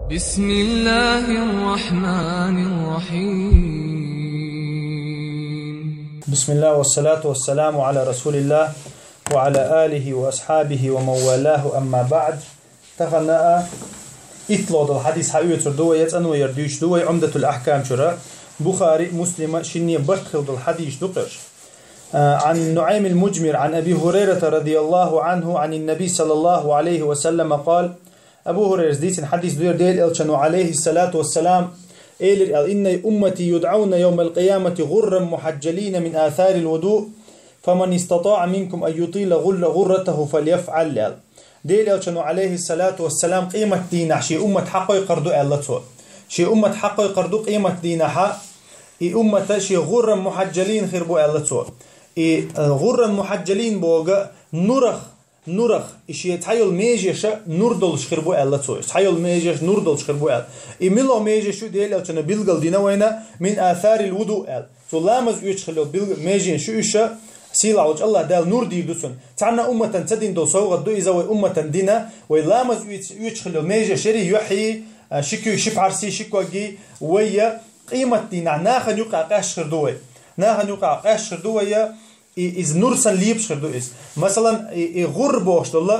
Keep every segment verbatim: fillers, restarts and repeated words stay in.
بسم الله الرحمن الرحيم. بسم الله والصلاة والسلام على رسول الله وعلى آله وأصحابه ومن والاه، أما بعد. Тахана а итлодал хадис хьаоьцур ду вай, я цӀанвайяр дуьйцур ду вай Умдатул Ахкам чура, Бухари, Муслима шинне барт хилдал хадис ду кхерш. عن نعيم المجمر عن أبي هريرة رضي الله عنه عن النبي صلى الله عليه وسلم قال: Абу Хурайрас дийцина хадис дуьйр Дела элчано, عليه الصلاة والسلام, элир аьл: إن أمتي يدعون يوم القيامة غرا محجلين من آثار الوضوء، فمن استطاع منكم أن يطيل غر-، غرته فليفعل аьл. Дела элчано, عليه الصلاة والسلام, къемат дийнахь ший уммат хьакхойкхар ду аьлла цо. Ший уммат хьакхойкхар ду къемат дийнахьа, и уммата ший гӀурран мухьаджалин хир бу аьлла цо. И, э, гӀурран мухьаджалин бога нурах, нурах, и ший цхьайолу межеша нур долуш хир бу аьлла цо. Цхьайолу межеш нур долуш хир бу аьлла. И мила межеш ю Дела элчано билгал дина вайна, мин асарил вуду аьлла. Цо ламаз оьцуш хилла билг-, меженаш ю уьш, сийлахь волчу Аллах Дала нур дийр ду цунна. Цхьанна умматан ца дина долу совгӀат ду иза вай умматан дина, вай ламаз оьц-, оьцуш хилла меже шери юьхьий, а, ши куьг, ши пхьарсий, ши когий, вайя къемат дийнахь нахана юкъа къаьсташ хир ду вай. Нахана юкъа къаьсташ хир ду вайя, и, иза нур санна лепаш хир ду иза. Масалан, и, и гӀурра бохуш долу,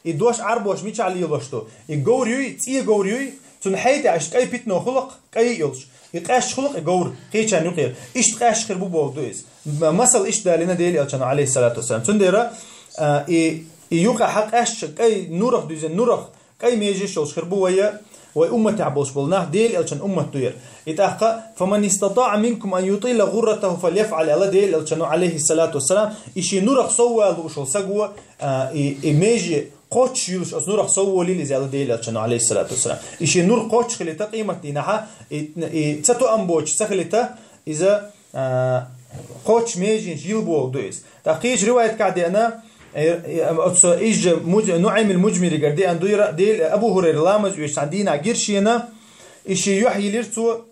и дош Ӏарбоша мичахь лелош ду? И говр юй, цӀе говр юй, цунна хьайта аьш кӀай питано хуьлу-кх, кӀай йолуш. И къаьсташ хуьлу-кх и говр, кхечарна юкъера. Иштта къаьсташ хир бу боху ду иза. М-, масал иштта далийна Дела элчано, алейхиссалату вассалам. Цундела, а, и, и юкъа хьан къаьсташ кӀай нурах дуьзина, нурах, кӀай межеш йолуш хир бу вайя, вай умматехь болуш болу нах, Дела элчан уммат ду яра. И тӀаккха, «Фаман истатаъа минкум ан ютила гӀурратаху фалъяфъал», аьлла Дела элчано, алейхиссалату вассалам, и шен нурах сов вала лууш волу саго, а, и, и меже кхоччуш йолуш оцу нурах сов волийла иза, аьлла Дела элчано, алейхиссалату вассалам. И шен нур кхоччуш хилийта къемат дийнахьа, и, и ца тоам боцуш ца хилийта, иза, а, кхоччуш меженаш йила боху ду иза. ТӀаккха кхечу риваятехь деана, э, э, оцу иза Муж-, Нуаймил Муджмиригара деана ду яра, Дела, Абу Хурайра ламаз оьцуш цхьана дийнахь гира шена, и шен юьхь йилира цо,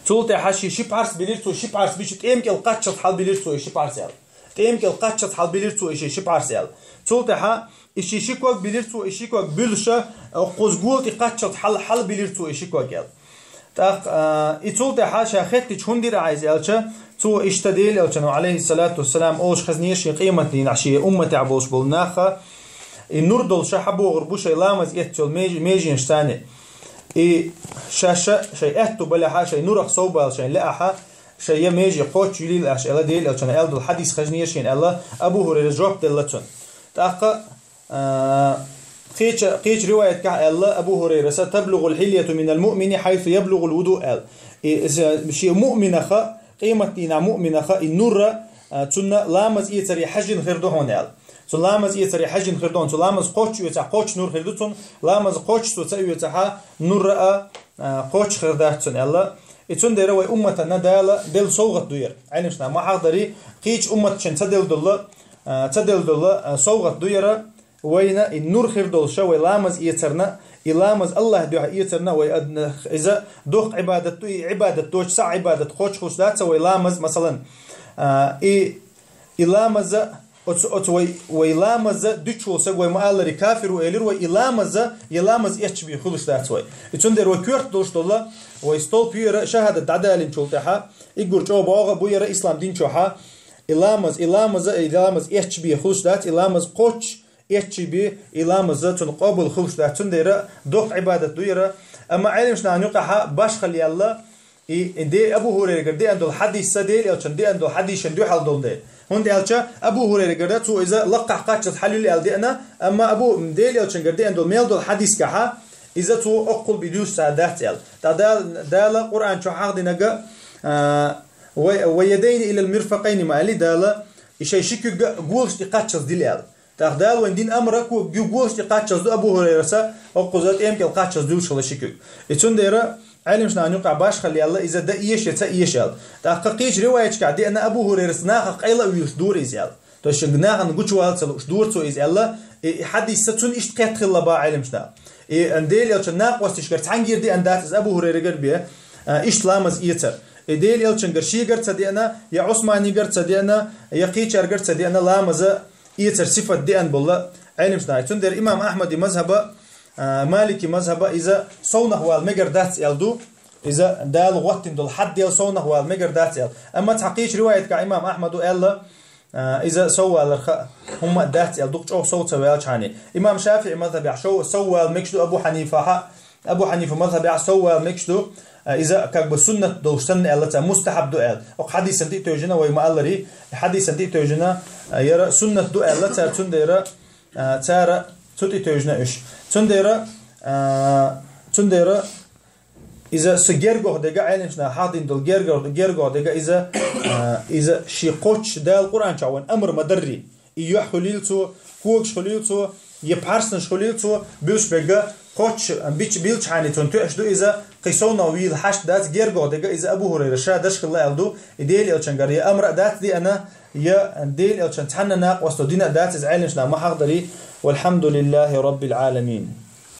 цул тӀаьхьа шен ши пхьарс билира цо, ши пхьарс бича тӀемкӀел кхаччалц хьалбилира цо и ши пхьарс аьлла. ТӀемкӀел кхаччалц хьалбилира цо и шен ши пхьарс аьлла. Цул тӀаьхьа и шен ши ког билира цо, и ши ког буьллуша, кхуза гола тӀе кхаччалц хьал-, хьалбилира цо и ши ког аьлла. ТӀаккха, а, и цул тӀаьхьа ша хеттича хӀунда дира ахьа иза аьлча, цо иштта Дела элчано, алейхиссалату вассалам, олуш хезна шен къемат дийнахь шен умматехь болуш болу наха, и нур долуша хьабогӀур бу шайн ламаз эццол меж-, меженаш царна. И шаьш шайн аьтту балехьа, шайн нурах сов бала шайн лаахьа, шайн я меже кхоччуш йилийла аша аьлла Дела элчано аьлла долу хьадис хезна шена аьлла, Абу Хурайра жоп делла цунна. ТӀаккха, а, кхеча-, кхечу риваятехь аьлла Абу Хурайраса: «Таблугул хьильяту минал муъмини хьайсу яблугул вуду», аьлла. И, иза, шен муъминаха, къемат дийнахь муъминаха, и нурра, а, цунна ламаз эцаре хьаьжжина хир ду хьуна аьлла. Цунна ламаз эцаре хьаьжжина хир ду хьуна, цу ламаз кхоччуш оьцахь кхоччуш нур хир ду цунна, ламаз кхоччуш цо ца оьцахьа, нурра а, а, кхоччуш хир дац цунна аьлла. И цундела вай умматана Дала делла совгӀат ду яра. Ӏелимаш наха ма хьахдарий, кхечу умматашна ца делла долла, а, ца делла долла, а, совгӀат ду яра, вайна и нур хир долуша, вай ламаз эцарна, и ламаз Аллахь дуьхьа эцарна, вай адна, иза доккха Ӏибадат ду, и Ӏибадат доцуш цхьа Ӏибадат кхоччуш дац вай ламаз, масалан, а, и, и ламаза, оцу, оцу вай, вай ламаза дуьтуш волу саг вай ма-аллари кафир ву элира вай, и ламаза, и ламаз эцча бен хуьлуш дац вай. И цундела вай коьрта долуш долла, вай столп ю яра шахӀадат дӀадалинчул тӀаьхьа, иггур чӀогӀа богӀа бу яра ислам дин чохьа, и ламаз, и ламаза, и ламаз эцча бен хуьлуш дац, и ламаз кхоччуш эцча бен, и ламаза цунна къобал хуьлуш дац, цундела доккха Ӏибадат ду яра. Амма Ӏелимаш нахана юкъахьа башхалла яьлла, и, и де Абу Хурайрагара деана долу хьадисса Дела элчан деана долу хьадисшина дуьхьал долу де. ХӀунда аьлча Абу Хурайрагара цо иза лакхахь кхаччалц хьалюьллу аьлла деана, амма Абу Дела элчангара деана долу мел долу хьадискахьа, иза цо оккхул бен дуьйцуш цара дац аьлла. ТӀа Дала, Дала Къуръан чу хьахдинага, а, «Ва, ва ядайни илал мирфакъайни» ма аьлли Дала, и шайн ши куьг голаш тӀе кхаччалц дила аьлла. ТӀаккха Дала вайн дина амра ку-, гу-, голаш тӀе кхаччалц ду Абу Хурайраса, оккхуза тӀемкӀел кхаччалц дуьллуш хила ши куьг. И цундела Ӏелимаш нахана юкъахь башхалла яьлла, иза дан эша я ца эша аьлла. ТӀаккха кхечу риваяташкахь деана Абу Хурайрас нахах къайла а вуьйлуш дора иза аьлла. То есть нахана гучувала ца лууш дора цо иза аьлла, и, и хьадисса цунна иштта кхетта хилла боху Ӏелимаш наха. И, а, Дела элчан накъосташкара цхьаьнгара деана дац иза Абу Хурайрагара бен, а, иштта ламаз эцар. И Дела элчангара шегара ца деана, я Ӏусманигара ца деана, я кхечаьргара ца деана ламаза эцар сифат деана болла Ӏелимаш наха. Цундела имам Ахьмади мазхаба, А, Малики мазхаба иза совнах вала мегар дац аьл ду, иза Дала гӀоттина долу хьаддел совнах вала мегар дац аьл. Амма цхьа кхечу риваятка имам Ахьмаду аьлла, а, иза соввалар хаьа хӀумма а дац аьл, дукха чӀогӀа сов ца ваьлчхьана. Имам ШафиӀи мазхабехь шов-, соввала мегаш ду Абу Хьанифахьа, Абу Хьанифа мазхабехь соввала мегаш ду, а, иза как бы суннат долуш санна аьлла цара, мустахьаб ду аьлла. Окху хьадисан тӀе а тевжина вай ма-аллара, и хьадисан тӀе а тевжина, а, яра суннат ду аьлла цара, цундела а, цара цу тӀе тевжина уьш. Цундела, а, цундела иза со гергох дега Ӏеламнаха хьахдина долу гергох, гергох дега иза, а, иза ши кхоччуш Дала Къуръан чохь вайн амр ма-дарри. И юьхь хуьлийла цо, когаш хуьлийла цо, я пхьарснаш хуьлийла цо, буьлуш бегга кхоччуш бич-, билчхьана цунна тоьаш ду иза, кхин совнах вийла хьашт дац, гергох дега иза Абу Хурайра ша даш хилла аьл ду, и Дела элчангара я амра а дац деана, я Дела элчан цхьанна накъосто дина а дац иза Ӏеламнаха ма хьахдарий. Валхьамдулиллахи Раббил Ӏаламин.